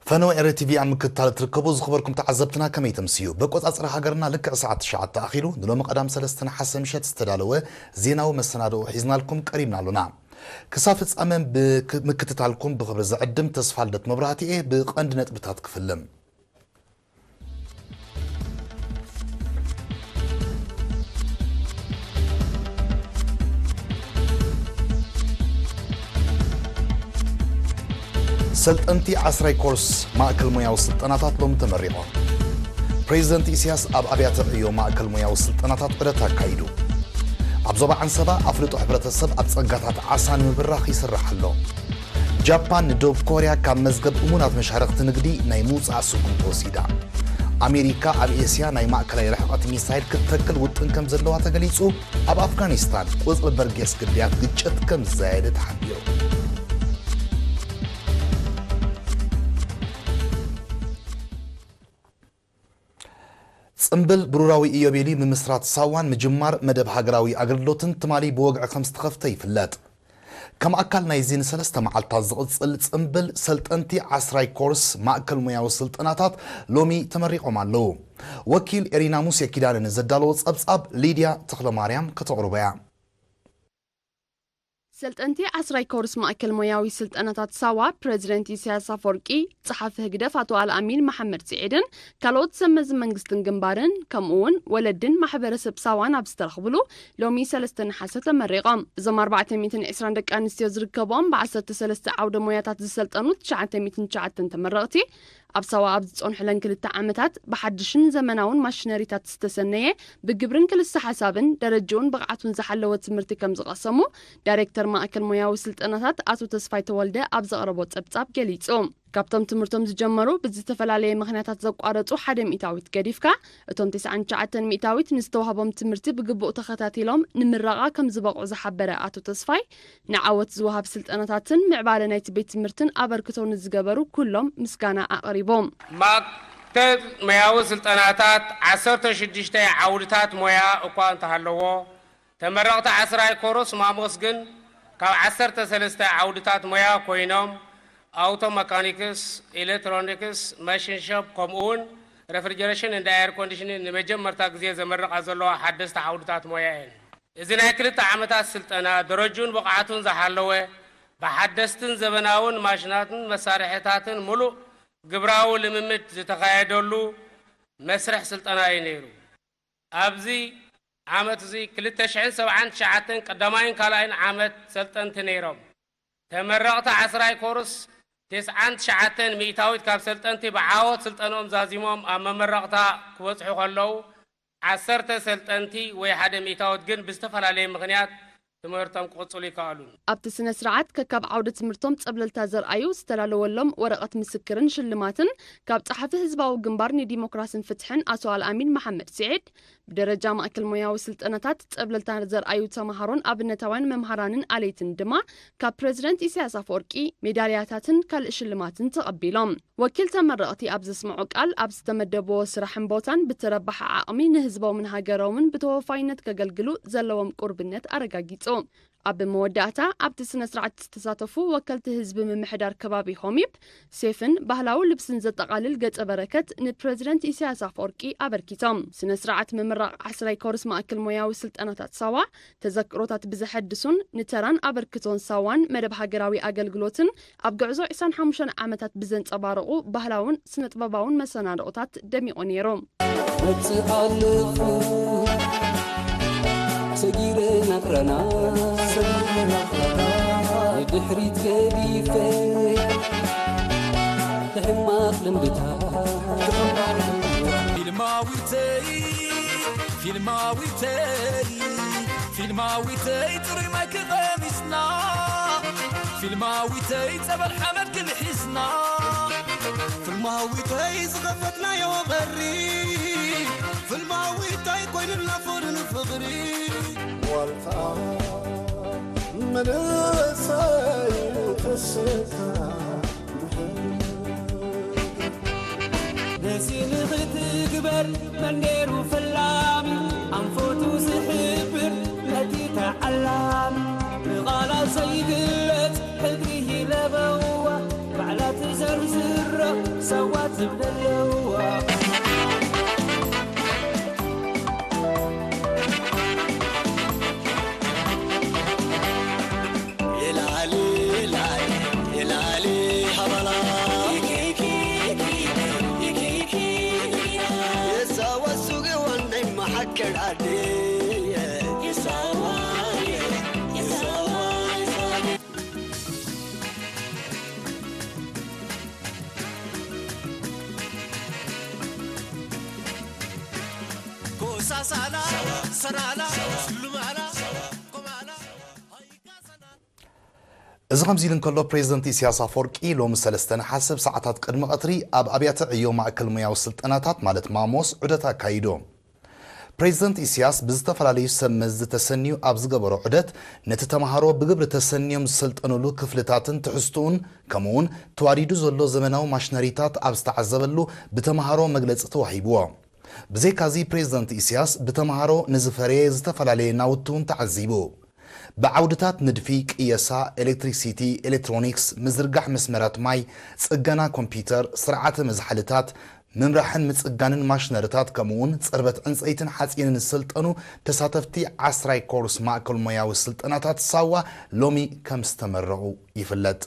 ፈነወ ኤረ ቲቪ ኣብ ምክትታል እትርከቡ ዝኽበርኩም ተዓዘብትና ከመይ ተምስዩ? በቆጻጽራ ሃገርና ልክዕ ሰዓት ትሽዓተ ኣኺሉ ንሎሚ ቀዳም ሰለስተ ነሓሰ ምሸት ዝተዳለወ ዜናዊ መሰናድኦ ሒዝናልኩም ቀሪብና ኣሎና። ክሳብ ፍጻመ ብክ-፣ ምክትታልኩም ብኽብሪ ዝዕድም ተስፋልደት መብራህትኤ ብቐንዲ ነጥብታት ክፍልም። ሰልጠንቲ ዓስራይ ኮርስ ማእከል ሞያዊ ስልጠናታት ሎሚ ተመሪቖም። ፕሬዚደንት ኢሳያስ ኣብ ኣብያተ ዕዮ ማእከል ሞያዊ ስልጠናታት ዑደት ኣካይዱ። ኣብ ዞባ ዓንሰባ ኣፍልጦ ሕብረተሰብ ኣብ ጸጋታት ዓሳ ንምብራኽ ይስራሕ ኣሎ። ጃፓን ንደቡብ ኮርያ ካብ መዝገብ እሙናት መሻርኽቲ ንግዲ ናይ ምውጻእ ስጉምቲ ወሲዳ። ኣሜሪካ ኣብ ኤስያ ናይ ማእከላይ ርሕቐት ሚሳይል ክትተክል ውጥን ከም ዘለዋ ተገሊጹ። ኣብ ኣፍጋኒስታን ቁጽሪ በርጌስ ግዳያት ግጭት ከም ዝዛየደ ተሓቢሩ። ጽምብል ብሩራዊ ኢዮቤልዩ ምምስራት ሳዋን ምጅማር መደብ ሃገራዊ ኣገልግሎትን ትማሊ ብወግዒ ከም ዝተኸፍተ ይፍለጥ። ከም ኣካል ናይዚ ንሰለስተ መዓልታት ዝቕጽል ጽምብል፣ ሰልጠንቲ ዓስራይ ኮርስ ማእከል ሞያዊ ስልጠናታት ሎሚ ተመሪቖም ኣለዉ። ወኪል ኤሪና ሙሴ ኪዳነ ንዘዳለዎ ጸብጻብ ሊድያ ተኽለማርያም ከተቕርቦ እያ። ሰልጠንቲ ዓስራይ ኮርስ ማእከል ሞያዊ ስልጠናታት ሳዋ፣ ፕረዚደንት ኢሳያስ ኣፈወርቂ፣ ጸሓፊ ህግደፍ ኣቶ ኣልኣሚን መሓመድ ስዒድን ካልኦት ሰብ መዚ መንግስትን ግንባርን፣ ከምኡ እውን ወለድን ማሕበረሰብ ሳዋን ኣብ ዝተረኽብሉ፣ ሎሚ ሰለስተ ነሓሰ ተመሪቖም። እዞም ኣርባዕተ ሚእትን ዕስራን ደቂ ኣንስትዮ ዝርከብኦም ብዓሰርተ ሰለስተ ዓውደ ሞያታት ዝሰልጠኑ ትሽዓተ ሚእትን ትሽዓተን ተመረቕቲ፣ ኣብ ሳዋ ኣብ ዝጸንሑለን ክልተ ዓመታት ብሓድሽን ዘመናውን ማሽነሪታት ዝተሰነየ፣ ብግብርን ክልሰ ሓሳብን ደረጃኡን ብቕዓቱን ዝሓለወ ትምህርቲ ከም ዝቐሰሙ ዳይሬክተር ማእከል ሞያዊ ስልጠናታት ኣቶ ተስፋይ ተወልደ ኣብ ዘቕረቦ ጸብጻብ ገሊጹ። ካብቶም ትምህርቶም ዝጀመሩ ብዝተፈላለየ ምኽንያታት ዘቋረጹ ሓደ ሚእታዊት ገዲፍካ፣ እቶም ተስዓን ትሽዓተን ሚእታዊት ንዝተዋህቦም ትምህርቲ ብግቡእ ተኸታቲሎም ንምረቓ ከም ዝበቕዑ ዝሓበረ ኣቶ ተስፋይ፣ ንዓወት ዝወሃብ ስልጠናታትን ምዕባለ ናይቲ ቤት ትምህርትን ኣበርክቶ ንዝገበሩ ኩሎም ምስጋና ኣቕሪቡ። ማእከል ሞያዊ ስልጠናታት ዓሰርተ ሽዱሽተ ዓውድታት ሞያ እኳ እንተሃለዎ፣ ተመረቕቲ ዓስራይ ኮርስ ማሞስ ግን ካብ ዓሰርተ ሰለስተ ዓውድታት ሞያ ኮይኖም፣ ኣውቶ መካኒክስ፣ ኤሌክትሮኒክስ፣ ማሽን ሾፕ፣ ከምኡ እውን ሬፍሪጀሬሽን እንዳ ኤር ኮንዲሽንን ንመጀመርታ ግዜ ዘመርቓ ዘለዋ ሓደስቲ ዓውድታት ሞያ እየን። እዚ ናይ ክልተ ዓመታት ስልጠና ደረጅኡን ብቕዓቱን ዝሓለወ፣ ብሓደስትን ዘበናውን ማሽናትን መሳርሒታትን ምሉእ ግብራዊ ልምምድ ዝተኻየደሉ መስርሕ ስልጠና እዩ ነይሩ። ኣብዚ ዓመት እዚ ክልተ ሽሕን ሰብዓን ትሽዓተን ቀዳማይን ካልኣይን ዓመት ሰልጠንቲ ነይሮም። ተመረቕቲ ዓስራይ ኮርስ ተስዓን ትሽዓተን ሚእታዊት ካብ ሰልጠንቲ ብዓወት ስልጠንኦም ዛዚሞም ኣብ መመረቕታ ክበጽሑ ከለዉ፣ ዓሰርተ ሰልጠንቲ ወይ ሓደ ሚእታዊት ግን ብዝተፈላለየ ምኽንያት ትምህርቶም ክቕጽሉ ይከኣሉን። ኣብቲ ስነ ስርዓት ከካብ ዓውደ ትምህርቶም ጸብለልታ ዘርኣዩ ዝተላለወሎም ወረቐት ምስክርን ሽልማትን ካብ ጸሓፊ ህዝባዊ ግንባር ንዲሞክራስን ፍትሕን ኣቶ ኣልኣሚን መሓመድ ስዒድ፣ ብደረጃ ማእከል ሞያዊ ስልጠናታት ጸብለልታ ዘርኣዩ ተመሃሮን ኣብነታውያን መምሃራንን ኣለይትን ድማ ካብ ፕረዚደንት ኢሳያስ ኣፈወርቂ ሜዳልያታትን ካልእ ሽልማትን ተቐቢሎም። ወኪል ተመረቕቲ ኣብ ዘስምዖ ቃል፣ ኣብ ዝተመደብዎ ስራሕን ቦታን ብተረባሒ ዓቕሚ ንህዝቦምን ሃገሮምን ብተወፋይነት ከገልግሉ ዘለዎም ቁርብነት ኣረጋጊጹ። ኣብ መወዳእታ ኣብቲ ስነ ስርዓት ዝተሳተፉ ወከልቲ ህዝቢ ምምሕዳር ከባቢ ሆሚብ፣ ሴፍን ባህላዊ ልብስን ዘጠቓልል ገጸ በረከት ንፕረዚደንት ኢሳያስ ኣፈወርቂ ኣበርኪቶም። ስነ ስርዓት ምምራቕ ዓስራይ ኮርስ ማእከል ሞያዊ ስልጠናታት ሳዋ ተዘክሮታት ብዘሐድሱን ንተራን ኣበርክቶን ሳዋን መደብ ሃገራዊ ኣገልግሎትን ኣብ ጉዕዞ ዕስራን ሓሙሽተን ዓመታት ብዘንጸባረቑ ባህላውን ስነ-ጥበባውን መሰናድኦታት ደሚቑ ነይሩ። መጽእ ኣለኹ ሰጊረ ናቕረና፣ ንድሕሪት ገዲፈ ንሕማቕ ልምድታት። ፊልማዊተይ፣ ፊልማዊተይ፣ ፊልማዊተይ፣ ጽሩይ ማይክ ቀሚስና፣ ፊልማዊተይ፣ ጸበል ሓመድ ግን ሒዝና፣ ፊልማዊተይ፣ ዝኸፈትናዮ በሪ፣ ፊልማዊተይ፣ ኮይኑና ፎርን ፍቕሪ። ዋልታ መንእሰይ ተስካ ነዚ ንኽትግበር መን ነይሩ ፈላሚ፣ ኣንፈቱ ዝሕብር ነቲ ተዓላሚ፣ ብቓላት ዘይግለጽ ሕድሪ ይለበዋ፣ ባዕላ ትዘርዝሮ ሰዋ ትብለለዋ። የላሊ፣ የላሊ፣ የላሊ ሃባላ። የሳዋ ሱገ ዋነይ መሓከል ዓዲ። የሳዋ፣ የሳዋ፣ የሳዋ። ኮሳሳላ፣ ሰራላ፣ ሉማላ፣ ቆማላ። እዚ ከምዚ ኢሉ እንከሎ፣ ፕሬዚደንት ኢሳያስ ኣፈወርቂ ሎሚ ሰለስተ ነሓሰ ሰዓታት ቅድሚ ቀትሪ ኣብ ኣብያተ ዕዮ ማእከል ሞያዊ ስልጠናታት ማለት ማሞስ ዑደት ኣካይዱ። ፕሬዚደንት ኢሳያስ ብዝተፈላለዩ ሰብ መዚ ተሰንዩ ኣብ ዝገበሮ ዑደት፣ ነቲ ተምሃሮ ብግብሪ ተሰንዮም ዝሰልጠኑሉ ክፍልታትን ትሕዝትኡን፣ ከምኡውን ተዋዲዱ ዘሎ ዘመናዊ ማሽነሪታት ኣብ ዝተዓዘበሉ ብተምሃሮ መግለጺ ተዋሂብዎ። ብዘይካዚ ፕሬዚደንት ኢሳያስ ብተምሃሮ ንዝፈረየ ዝተፈላለየ ናውቲ እውን ተዓዚቡ። ብዓውድታት ንድፊ፣ ቅየሳ፣ ኤሌክትሪክሲቲ፣ ኤሌክትሮኒክስ፣ ምዝርጋሕ መስመራት ማይ፣ ጽገና ኮምፒውተር፣ ስርዓተ መዝሓልታት፣ ምምራሕን ምጽጋንን ማሽነሪታት፣ ከምኡውን ጽርበት ዕንጸይትን ሓጺንን ዝሰልጠኑ ተሳተፍቲ ዓስራይ ኮርስ ማእከል ሞያዊ ስልጠናታት ሳዋ ሎሚ ከም ዝተመረቑ ይፍለጥ።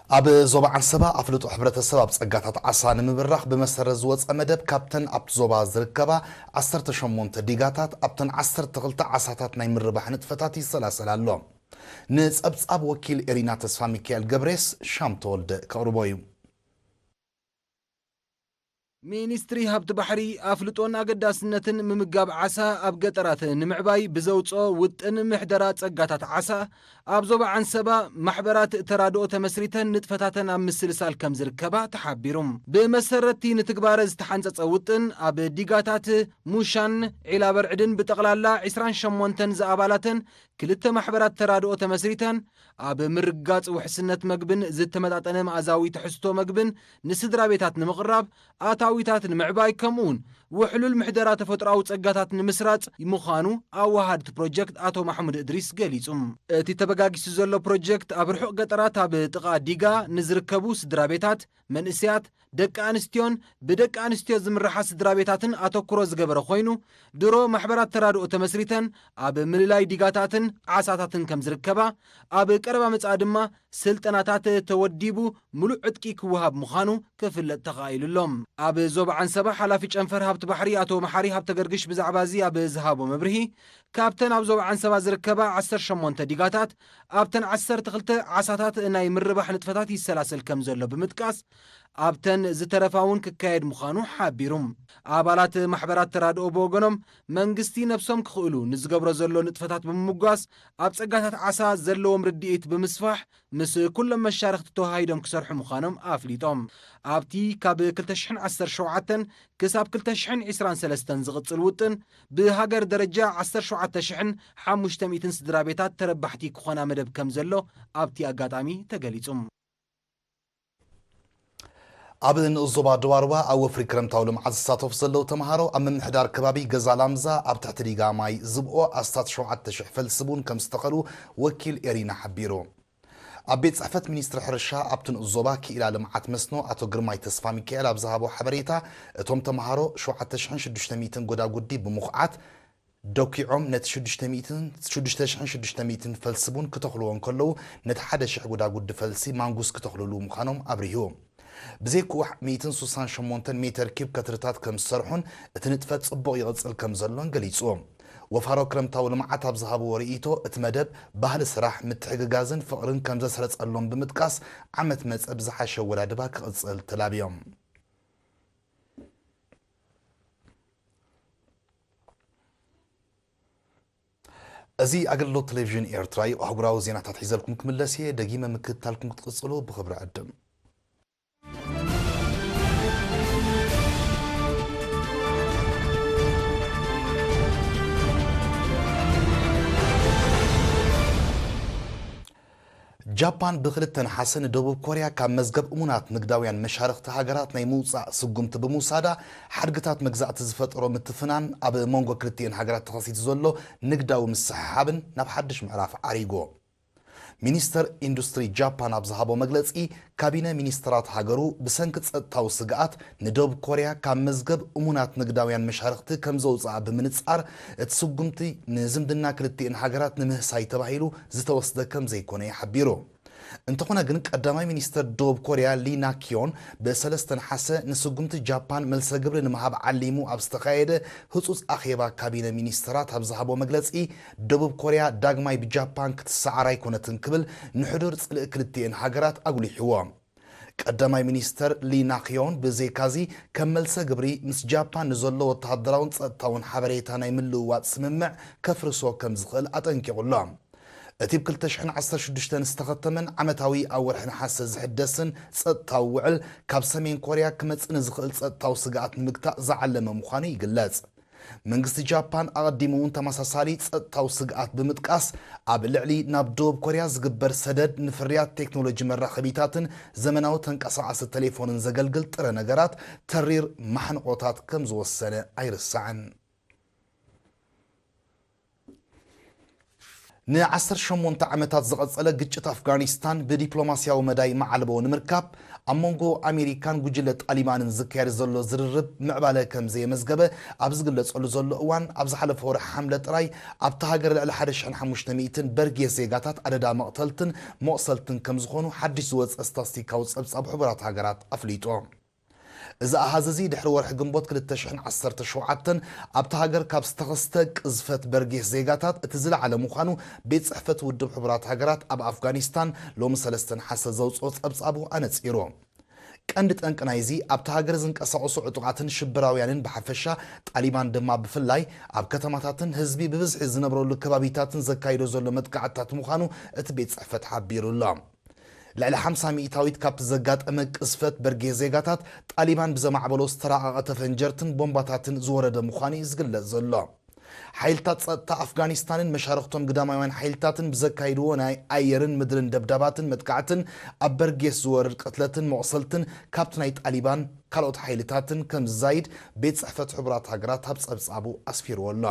ኣብ ዞባ ዓንሰባ ኣፍልጦ ሕብረተሰብ ኣብ ጸጋታት ዓሳ ንምብራኽ ብመሰረት ዝወጸ መደብ፣ ካብተን ኣብቲ ዞባ ዝርከባ ዓሰርተ ሸሞንተ ዲጋታት ኣብተን ዓሰርተ ክልተ ዓሳታት ናይ ምርባሕ ንጥፈታት ይሰላሰል ኣሎ። ንጸብጻብ ወኪል ኤሪና ተስፋ ሚካኤል ገብሬስ ሻም ተወልደ ከቕርቦ እዩ። ሚኒስትሪ ሃብቲ ባሕሪ ኣፍልጦን ኣገዳስነትን ምምጋብ ዓሳ ኣብ ገጠራት ንምዕባይ ብዘውፅኦ ውጥን ምሕደራ ጸጋታት ዓሳ ኣብ ዞባ ዓንሰባ ማሕበራት ተራድኦ ተመስሪተን ንጥፈታተን ኣብ ምስልሳል ከም ዝርከባ ተሓቢሩ። ብመሰረትቲ ንትግባረ ዝተሓንጸጸ ውጥን ኣብ ዲጋታት ሙሻን ዒላ በርዕድን ብጠቕላላ ዕስራን ሸሞንተን ዝኣባላተን ክልተ ማሕበራት ተራድኦ ተመስሪተን ኣብ ምርጋጽ ውሕስነት መግብን ዝተመጣጠነ መኣዛዊ ትሕዝቶ መግብን ንስድራ ቤታት ንምቕራብ፣ ኣታዊታት ንምዕባይ፣ ከምኡውን ውሕሉል ምሕደራ ተፈጥሮኣዊ ጸጋታት ንምስራጽ ምዃኑ ኣወሃድቲ ፕሮጀክት ኣቶ ማሕሙድ እድሪስ ገሊጹ። እቲ ተበጋጊሱ ዘሎ ፕሮጀክት ኣብ ርሑቕ ገጠራት ኣብ ጥቓ ዲጋ ንዝርከቡ ስድራ ቤታት፣ መንእሰያት፣ ደቂ ኣንስትዮን ብደቂ ኣንስትዮ ዝምርሓ ስድራ ቤታትን ኣተኩሮ ዝገበረ ኮይኑ፣ ድሮ ማሕበራት ተራድኦ ተመስሪተን ኣብ ምልላይ ዲጋታትን ዓሳታትን ከም ዝርከባ፣ ኣብ ቀረባ መጻኢ ድማ ስልጠናታት ተወዲቡ ምሉእ ዕጥቂ ክወሃብ ምዃኑ ክፍለጥ ተኻኢሉ ኣሎ። ኣብ ዞባ ዓንሰባ ሓላፊ ጨንፈር ሃብቲ ባሕሪ ኣቶ መሓሪ ሃብተ ገርግሽ ብዛዕባ እዚ ኣብ ዝሃቦ መብርሂ፣ ካብተን ኣብ ዞባ ዓንሰባ ዝርከባ ዓሰርተ ሸሞንተ ዲጋታት፣ ኣብተን ዓሰርተ ክልተ ዓሳታት ናይ ምርባሕ ንጥፈታት ይሰላሰል ከም ዘሎ ብምጥቃስ፣ ኣብተን ዝተረፋ እውን ክካየድ ምዃኑ ሓቢሩ። ኣባላት ማሕበራት ተራድኦ ብወገኖም፣ መንግስቲ ነብሶም ክኽእሉ ንዝገብሮ ዘሎ ንጥፈታት ብምምጓስ፣ ኣብ ጸጋታት ዓሳ ዘለዎም ርድኢት ብምስፋሕ፣ ምስ ኩሎም መሻርኽቲ ተወሃሂዶም ክሰርሑ ምዃኖም ኣፍሊጦም። ኣብቲ ካብ ክልተ ሽሕን ዓሰርተ ሸውዓተን ክሳብ ክልተ ሽሕን ዕስራን ሰለስተን ዝቕጽል ውጥን፣ ብሃገር ደረጃ ዓሰርተ ሸውዓተ ሽሕን ሓሙሽተ ሚእትን ስድራ ቤታት ተረባሕቲ ክኾና መደብ ከም ዘሎ ኣብቲ ኣጋጣሚ ተገሊጹ። ኣብ ንኡስ ዞባ ደዋርዋ ኣብ ወፍሪ ክረምታዊ ልምዓት ዝሳተፉ ዘለዉ ተምሃሮ ኣብ ምምሕዳር ከባቢ ገዛ ላምዛ ኣብ ትሕቲ ዲጋ ማይ ዝብኦ ኣስታት ሸውዓተ ሽሕ ፈልሲ ቡን ከም ዝተኸሉ ወኪል ኤሪና ሓቢሩ። ኣብ ቤት ጽሕፈት ሚኒስትሪ ሕርሻ ኣብቲ ንኡስ ዞባ ክኢላ ልምዓት መስኖ ኣቶ ግርማይ ተስፋሚካኤል ኣብ ዝሃቦ ሓበሬታ፣ እቶም ተምሃሮ ሸውዓተ ሽሕን ሽዱሽተ ሚእትን ጎዳጉዲ ብምኹዓት ደኲዖም ነቲ ሽዱሽተ ሚእትን ሽዱሽተ ሽሕን ሽዱሽተ ሚእትን ፈልሲ ቡን ክተኽልዎ እንከለዉ፣ ነቲ ሓደ ሽሕ ጎዳጉዲ ፈልሲ ማንጉስ ክተኽልሉ ምዃኖም ኣብሪሁ። ብዘይክኡ ሚእትን ስሳን ሸሞንተን ሜተር ኪዩብ ከትርታት ከም ዝሰርሑን እቲ ንጥፈት ጽቡቕ ይቕጽል ከም ዘሎን ገሊጹ። ወፋሮ ክረምታዊ ልምዓት ኣብ ዝሃብዎ ርእይቶ፣ እቲ መደብ ባህሊ ስራሕ፣ ምትሕግጋዝን ፍቕርን ከም ዘስረጸሎም ብምጥቃስ፣ ዓመት መጸ ብዝሓሸ ኣወዳድባ ክቕጽል ተላብዮም። እዚ ኣገልግሎት ቴሌቪዥን ኤርትራ እዩ። ኣህጉራዊ ዜናታት ሒዘልኩም ክምለስ እየ። ደጊመ ምክትታልኩም ክትቅጽሉ ብኽብሪ ዕድም። ጃፓን ብክልተ ነሓሰ ንደቡብ ኮርያ ካብ መዝገብ እሙናት ንግዳውያን መሻርኽቲ ሃገራት ናይ ምውጻእ ስጉምቲ ብምውሳዳ፣ ሓድግታት መግዛእቲ ዝፈጠሮ ምትፍናን ኣብ መንጎ ክልቲኤን ሃገራት ተኸሲቱ ዘሎ ንግዳዊ ምስሕሓብን ናብ ሓድሽ ምዕራፍ ዓሪጉ። ሚኒስተር ኢንዱስትሪ ጃፓን ኣብ ዝሃቦ መግለጺ፣ ካቢነ ሚኒስተራት ሃገሩ ብሰንኪ ጸጥታዊ ስግኣት ንደቡብ ኮርያ ካብ መዝገብ እሙናት ንግዳውያን መሻርኽቲ ከም ዘውጽኣ ብምንጻር፣ እቲ ስጉምቲ ንዝምድና ክልቲኤን ሃገራት ንምህሳይ ተባሂሉ ዝተወስደ ከም ዘይኮነ እዩ ሓቢሩ። እንተኾነ ግን፣ ቀዳማይ ሚኒስተር ደቡብ ኮርያ ሊ ናክዮን ብሰለስተ ነሓሰ ንስጉምቲ ጃፓን መልሰ ግብሪ ንምሃብ ዓሊሙ ኣብ ዝተኻየደ ህጹጽ ኣኼባ ካቢነ ሚኒስተራት ኣብ ዝሃቦ መግለጺ፣ ደቡብ ኮርያ ዳግማይ ብጃፓን ክትሰዓር ኣይኮነትን ክብል ንሕዱር ጽልኢ ክልቲኤን ሃገራት ኣጉሊሕዎ። ቀዳማይ ሚኒስተር ሊ ናክዮን ብዘይካዚ፣ ከም መልሰ ግብሪ ምስ ጃፓን ንዘሎ ወተሃደራውን ጸጥታውን ሓበሬታ ናይ ምልውዋጥ ስምምዕ ከፍርሶ ከም ዝኽእል ኣጠንቂቑ ኣሎ። እቲ ብ ክልተ ሽሕን ዓሰርተ ሽዱሽተን ዝተኸተመን ዓመታዊ ኣብ ወርሒ ነሓሰ ዝሕደስን ጸጥታዊ ውዕል፣ ካብ ሰሜን ኮርያ ክመጽእ ንዝኽእል ጸጥታዊ ስግኣት ንምግታእ ዝዓለመ ምዃኑ ይግለጽ። መንግስቲ ጃፓን ኣቐዲሙ እውን ተመሳሳሊ ጸጥታዊ ስግኣት ብምጥቃስ፣ ኣብ ልዕሊ ናብ ደቡብ ኮርያ ዝግበር ሰደድ ንፍርያት ቴክኖሎጂ መራኸቢታትን ዘመናዊ ተንቀሳቓሲ ቴሌፎንን ዘገልግል ጥረ ነገራት ተሪር ማሕንቖታት ከም ዝወሰነ ኣይርሳዕን። ንዓሰርተ ሸሞንተ ዓመታት ዝቐጸለ ግጭት ኣፍጋኒስታን ብዲፕሎማስያዊ መዳይ መዓልቦ ንምርካብ፣ ኣብ መንጎ ኣሜሪካን ጉጅለ ጣሊባንን ዝካየድ ዘሎ ዝርርብ ምዕባለ ከም ዘየመዝገበ ኣብ ዝግለጸሉ ዘሎ እዋን፣ ኣብ ዝሓለፈ ወርሒ ሓምለ ጥራይ ኣብታ ሃገር ልዕሊ ሓደ ሽሕን ሓሙሽተ ሚእትን በርጌስ ዜጋታት ኣደዳ መቕተልትን መቑሰልትን ከም ዝኾኑ ሓድሽ ዝወጸ ስታስቲካዊ ጸብጻብ ሕቡራት ሃገራት ኣፍሊጡ። እዚ ኣሃዝ እዚ ድሕሪ ወርሒ ግንቦት ክልተ ሽሕን ዓሰርተ ሸውዓተን ኣብታ ሃገር ካብ ዝተኸስተ ቅዝፈት በርጌስ ዜጋታት እቲ ዝለዓለ ምዃኑ ቤት ጽሕፈት ውድብ ሕቡራት ሃገራት ኣብ ኣፍጋኒስታን ሎሚ ሰለስተ ነሓሰ ዘውጽኦ ጸብጻቡ ኣነጺሩ። ቀንዲ ጠንቂ ናይዚ ኣብታ ሃገር ዝንቀሳቐሱ ዕጡቓትን ሽበራውያንን ብሓፈሻ፣ ጣሊባን ድማ ብፍላይ ኣብ ከተማታትን ህዝቢ ብብዝሒ ዝነብረሉ ከባቢታትን ዘካይዶ ዘሎ መጥቃዕትታት ምዃኑ እቲ ቤት ጽሕፈት ሓቢሩ ኣሎ። ልዕሊ ሓምሳ ሚእታዊት ካብቲ ዘጋጠመ ቅዝፈት በርጌስ ዜጋታት ጣሊባን ብዘማዕበሎ ዝተራቐቐ ተፈንጀርትን ቦምባታትን ዝወረደ ምዃኑ እዩ ዝግለጽ ዘሎ። ሓይልታት ጸጥታ ኣፍጋኒስታንን መሻርኽቶም ግዳማውያን ሓይልታትን ብዘካይድዎ ናይ ኣየርን ምድርን ደብዳባትን መጥቃዕትን ኣብ በርጌስ ዝወርድ ቅትለትን መቑሰልትን ካብቲ ናይ ጣሊባን ካልኦት ሓይልታትን ከም ዝዛይድ ቤት ጽሕፈት ሕቡራት ሃገራት ኣብ ጸብጻቡ ኣስፊርዎ ኣሎ።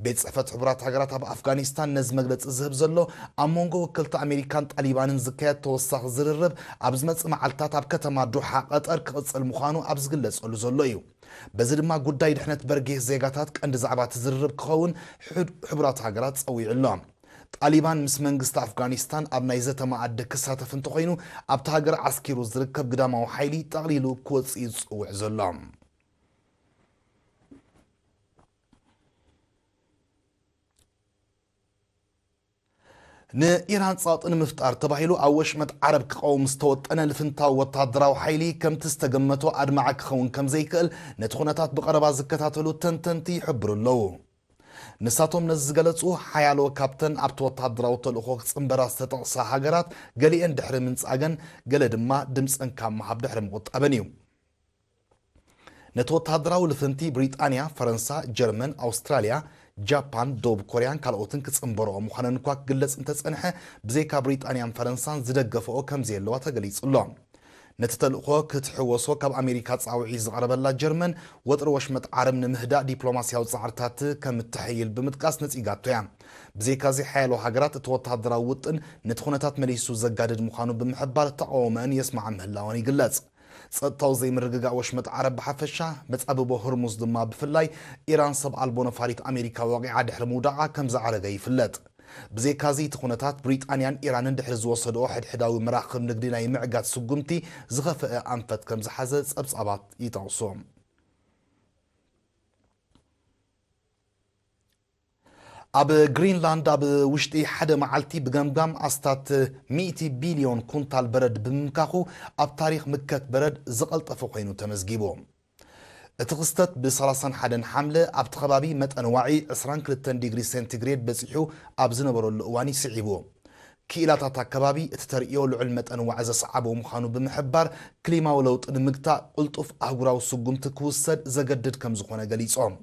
ቤት ጽሕፈት ሕቡራት ሃገራት ኣብ ኣፍጋኒስታን ነዚ መግለጺ ዝህብ ዘሎ፣ ኣብ መንጎ ወከልቲ ኣሜሪካን ጣሊባንን ዝካየድ ተወሳኺ ዝርርብ ኣብ ዝመጽእ መዓልታት ኣብ ከተማ ዶሓ ቀጠር ክቕጽል ምዃኑ ኣብ ዝግለጸሉ ዘሎ እዩ። በዚ ድማ ጉዳይ ድሕነት በርጌስ ዜጋታት ቀንዲ ዛዕባ እቲ ዝርርብ ክኸውን ሕድ-፣ ሕቡራት ሃገራት ጸዊዑ ኣሎ። ጣሊባን ምስ መንግስቲ ኣፍጋኒስታን ኣብ ናይ ዘተ መኣዲ ክሳተፍ እንተኾይኑ፣ ኣብቲ ሃገር ዓስኪሩ ዝርከብ ግዳማዊ ሓይሊ ጠቕሊሉ ክወጽእ እዩ ዝጽውዕ ዘሎ። ንኢራን ጸቕጢ ንምፍጣር ተባሂሉ ኣብ ወሽመጥ ዓረብ ክቐውም ዝተወጠነ ልፍንታዊ ወታደራዊ ሓይሊ ከምቲ ዝተገመቶ ኣድማዒ ክኸውን ከም ዘይክእል ነቲ ኩነታት ብቐረባ ዝከታተሉ ተንተንቲ ይሕብሩ ኣለዉ። ንሳቶም ነዚ ዝገለጹ ሓያሎ ካብተን ኣብቲ ወታደራዊ ተልእኾ ክጽንበራ ዝተጠቕሳ ሃገራት ገሊአን ድሕሪ ምንጻገን ገለ ድማ ድምጸን ካብ ምሃብ ድሕሪ ምቑጣበን እዩ። ነቲ ወተሃደራዊ ልፍንቲ ብሪጣንያ፣ ፈረንሳ፣ ጀርመን፣ ኣውስትራልያ፣ ጃፓን፣ ደቡብ ኮርያን ካልኦትን ክጽንበርኦ ምዃነን እኳ ክግለጽ እንተጸንሐ፣ ብዘይካ ብሪጣንያን ፈረንሳን ዝደገፈኦ ከም ዘየለዋ ተገሊጹ ኣሎ። ነቲ ተልእኾ ክትሕወሶ ካብ ኣሜሪካ ጻውዒት ዝቐረበላ ጀርመን፣ ወጥሪ ወሽመጥ ዓረብ ንምህዳእ ዲፕሎማስያዊ ጻዕርታት ከም እተሐይል ብምጥቃስ ነጺጋቶ እያ። ብዘይካዚ፣ ሓያሎ ሃገራት እቲ ወተሃደራዊ ውጥን ነቲ ኩነታት መሊሱ ዘጋድድ ምዃኑ ብምሕባር ተቓውሞአን የስምዓ ምህላወን ይግለጽ። ጸጥታዊ ዘይምርግጋእ ወሽመጥ ዓረብ ብሓፈሻ፣ መጻብቦ ህርሙዝ ድማ ብፍላይ፣ ኢራን ሰብ ኣልቦ ነፋሪት ኣሜሪካ ወቒዓ ድሕሪ ምውዳቓ ከም ዝዓረገ ይፍለጥ። ብዘይካዚ፣ እቲ ኩነታት ብሪጣንያን ኢራንን ድሕሪ ዝወሰድኦ ሕድሕዳዊ መራኽብ ንግዲ ናይ ምዕጋት ስጉምቲ ዝኸፍአ ኣንፈት ከም ዝሓዘ ጸብጻባት ይጠቕሱ። ኣብ ግሪንላንድ ኣብ ውሽጢ ሓደ መዓልቲ ብገምጋም ኣስታት ሚእቲ ቢልዮን ኩንታል በረድ ብምምካኹ፣ ኣብ ታሪኽ ምከት በረድ ዝቐልጠፈ ኮይኑ ተመዝጊቡ። እቲ ክስተት ብ ሰላሳን ሓደን ሓምለ ኣብቲ ከባቢ መጠን ዋዒ ዕስራን ክልተን ዲግሪ ሴንቲግሬድ በጺሑ ኣብ ዝነበረሉ እዋን እዩ ስዒቡ። ክኢላታት ኣከባቢ፣ እቲ ተርእዮ ልዑል መጠን ዋዒ ዘስዓቦ ምዃኑ ብምሕባር፣ ክሊማዊ ለውጢ ንምግታእ ቅልጡፍ ኣህጉራዊ ስጉምቲ ክውሰድ ዘገድድ ከም ዝኾነ ገሊጾም።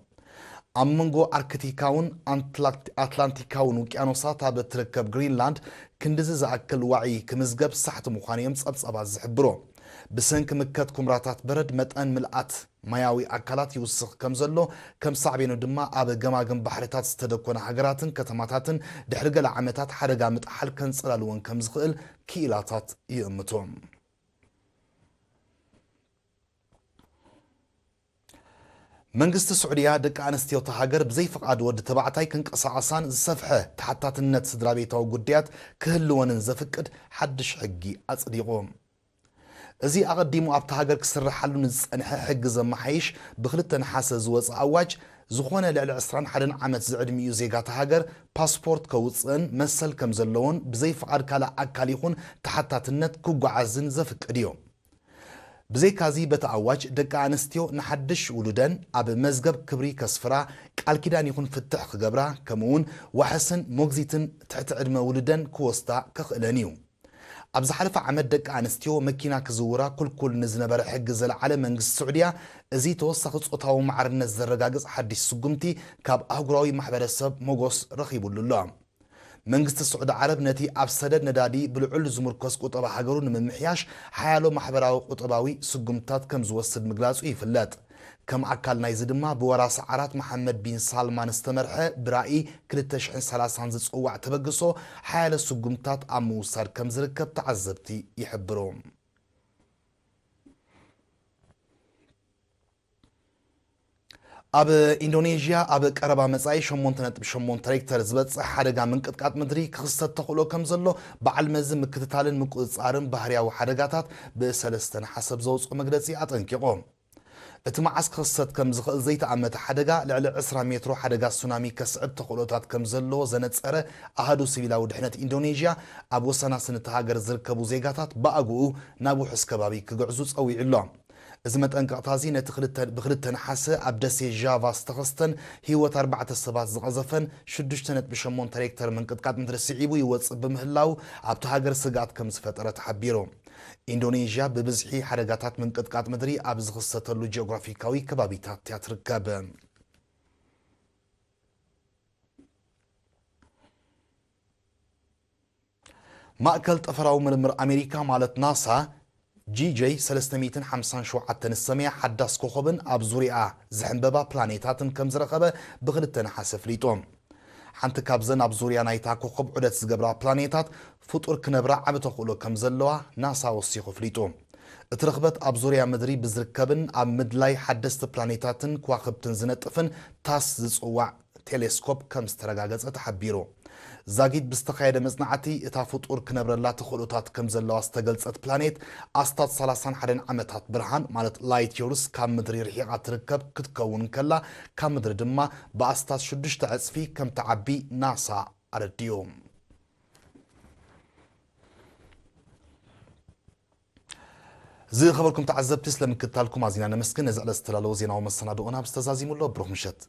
ኣብ መንጎ ኣርክቲካውን ኣንትላክት-፣ ኣትላንቲካውን ውቅያኖሳት ኣብ እትርከብ ግሪንላንድ ክንድዚ ዝኣክል ዋዒ ክምዝገብ ሳሕቲ ምዃኑ እዮም ጸብጻባት ዝሕብሩ። ብሰንኪ ምከት ኩምራታት በረድ መጠን ምልኣት ማያዊ ኣካላት ይውስኽ ከም ዘሎ፣ ከም ሳዕቤኑ ድማ ኣብ ገማግም ባሕርታት ዝተደኮነ ሃገራትን ከተማታትን ድሕሪ ገለ ዓመታት ሓደጋ ምጥሓል ከንጸላልወን ከም ዝኽእል ክኢላታት ይእምቱ። መንግስቲ ስዑድያ ደቂ ኣንስትዮ እታ ሃገር ብዘይ ፍቓድ ወዲ ተባዕታይ ክንቀሳቐሳን ዝሰፍሐ ተሓታትነት ስድራ ቤታዊ ጉዳያት ክህልወንን ዘፍቅድ ሓድሽ ሕጊ ኣጽዲቑ። እዚ ኣቐዲሙ ኣብታ ሃገር ክስርሓሉ ንዝጸንሐ ሕጊ ዘመሓይሽ ብክልተ ነሓሰ ዝወጸ ኣዋጅ፣ ዝኾነ ልዕሊ ዕስራን ሓደን ዓመት ዝዕድሚኡ ዜጋ እታ ሃገር ፓስፖርት ከውጽእን መሰል ከም ዘለዎን ብዘይ ፍቓድ ካልእ ኣካል ይኹን ተሓታትነት ክጓዓዝን ዘፍቅድ እዩ። ብዘይካዚ በቲ ኣዋጅ ደቂ ኣንስትዮ ንሓድሽ ውሉደን ኣብ መዝገብ ክብሪ ከስፍራ፣ ቃል ኪዳን ይኹን ፍትሕ ክገብራ፣ ከምኡ እውን ዋሕስን ሞግዚትን ትሕቲ ዕድመ ውሉደን ክወስዳ ከኽእለን እዩ። ኣብ ዝሓለፈ ዓመት ደቂ ኣንስትዮ መኪና ክዝውራ ኩልኩል ንዝነበረ ሕጊ ዘለዓለ መንግስቲ ስዑድያ፣ እዚ ተወሳኺ ጾታዊ ማዕርነት ዘረጋግጽ ሓድሽ ስጉምቲ ካብ ኣህጉራዊ ማሕበረሰብ ሞጎስ ረኺቡሉ ኣሎ። መንግስቲ ስዑዲ ዓረብ ነቲ ኣብ ሰደድ ነዳዲ ብልዑል ዝምርኮስ ቁጠባ ሃገሩ ንምምሕያሽ ሓያሎ ማሕበራዊ ቁጠባዊ ስጉምትታት ከም ዝወስድ ምግላጹ ይፍለጥ። ከም ኣካል ናይዚ ድማ ብወራሲ ዓራት መሓመድ ቢን ሳልማን ዝተመርሐ ብራኢ ክልተ ሽሕን ሰላሳን ዝጽዋዕ ተበግሶ ሓያለ ስጉምትታት ኣብ ምውሳድ ከም ዝርከብ ተዓዘብቲ ይሕብሩ። ኣብ ኢንዶኔዥያ ኣብ ቀረባ መጻኢ ሸሞንተ ነጥቢ ሸሞንተ ሬክተር ዝበጽሕ ሓደጋ ምንቅጥቃጥ ምድሪ ክኽሰት ተኽእሎ ከም ዘሎ በዓል መዚ ምክትታልን ምቁጽጻርን ባህርያዊ ሓደጋታት ብሰለስተ ነሓሰ ኣብ ዘውጽኦ መግለጺ ኣጠንቂቑ። እቲ መዓስ ክኽሰት ከም ዝኽእል ዘይተኣመተ ሓደጋ፣ ልዕሊ ዕስራ ሜትሮ ሓደጋ ሱናሚ ከስዕብ ተኽእሎታት ከም ዘለዎ ዘነጸረ ኣሃዱ ሲቪላዊ ድሕነት ኢንዶኔዥያ፣ ኣብ ወሰናስን እታ ሃገር ዝርከቡ ዜጋታት ብኣግኡ ናብ ውሑስ ከባቢ ክግዕዙ ጸዊዑ ኣሎ። እዚ መጠንቀቕታ እዚ ነቲ ክልተ፣ ብክልተ ነሓሰ ኣብ ደሴት ጃቫ ዝተኸስተን ህይወት ኣርባዕተ ሰባት ዝቐዘፈን ሽዱሽተ ነጥቢ ሸሞንተ ሬክተር ምንቅጥቃጥ ምድሪ ስዒቡ ይወጽእ ብምህላው ኣብቲ ሃገር ስግኣት ከም ዝፈጠረ ተሓቢሩ። ኢንዶኔዥያ ብብዝሒ ሓደጋታት ምንቅጥቃጥ ምድሪ ኣብ ዝኽሰተሉ ጂኦግራፊካዊ ከባቢታት እያ ትርከብ። ማእከል ጠፈራዊ ምርምር ኣሜሪካ ማለት ናሳ፣ ጂ ጄይ ሰለስተ ሚእትን ሓምሳን ሸውዓተን ዝሰመያ ሓዳስ ኮኸብን ኣብ ዙርያኣ ዝሕንበባ ፕላኔታትን ከም ዝረኸበ ብክልተ ነሓሰ ኣፍሊጡ። ሓንቲ ካብዘን ኣብ ዙርያ ናይታ ኮኸብ ዑደት ዝገብራ ፕላኔታት ፍጡር ክነብራ ዓቢ ተኽእሎ ከም ዘለዋ ናሳ ወሲኹ ኣፍሊጡ። እቲ ርኽበት ኣብ ዙርያ ምድሪ ብዝርከብን ኣብ ምድላይ ሓደስቲ ፕላኔታትን ከዋኽብትን ዝነጥፍን ታስ ዝጽዋዕ ቴሌስኮፕ ከም ዝተረጋገጸ ተሓቢሩ። ዛጊት ብዝተኻየደ መጽናዕቲ፣ እታ ፍጡር ክነብረላ ተኽእሎታት ከም ዘለዋ ዝተገልጸት ፕላኔት፣ ኣስታት ሰላሳን ሓደን ዓመታት ብርሃን፣ ማለት ላይት ዮርስ፣ ካብ ምድሪ ርሒቓ ትርከብ ክትከውን ከላ፣ ካብ ምድሪ ድማ ብኣስታት ሽዱሽተ ዕጽፊ ከም ትዓቢ ናሳ ኣረዲኡ። ዝኸበርኩም ተዓዘብቲ፣ ስለምክትታልኩም ኣዚና ነመስግን። ነዚ ዕለት ዝተዳለወ ዜናዊ መሰናድኦና ብዝተዛዚሙ ኣሎ። ብሩኽ ምሸት።